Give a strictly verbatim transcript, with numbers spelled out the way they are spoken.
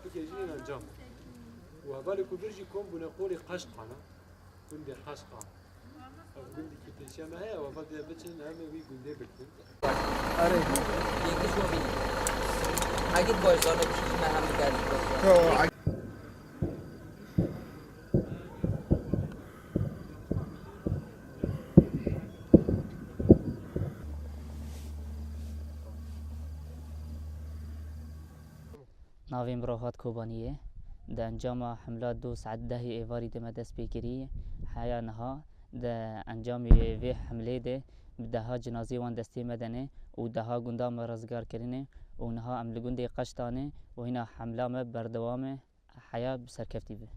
Bike jî encam. Û hevalê ku vir jî kom bûne qolê Qeşqan e. Gundê Qeşqan. Ev gundekî pêşiya me heye, û heval dê biçin em ê wî gundê bikin. Erê. Yekî şo bî. Hegît baş zano kî me hemî geldik. Navê min Rohat Kobanî ye. Di encama hemla du saet dehê êvarî de me dest pê kirî. Heya niha di encamê vê hemlê de bi deha cinazê wan destê me de ne û deha gunda me rizgar kirine û niha em li gundê Qeştan e û hîna hemla me berdewam e. Heya bi serkeftî be.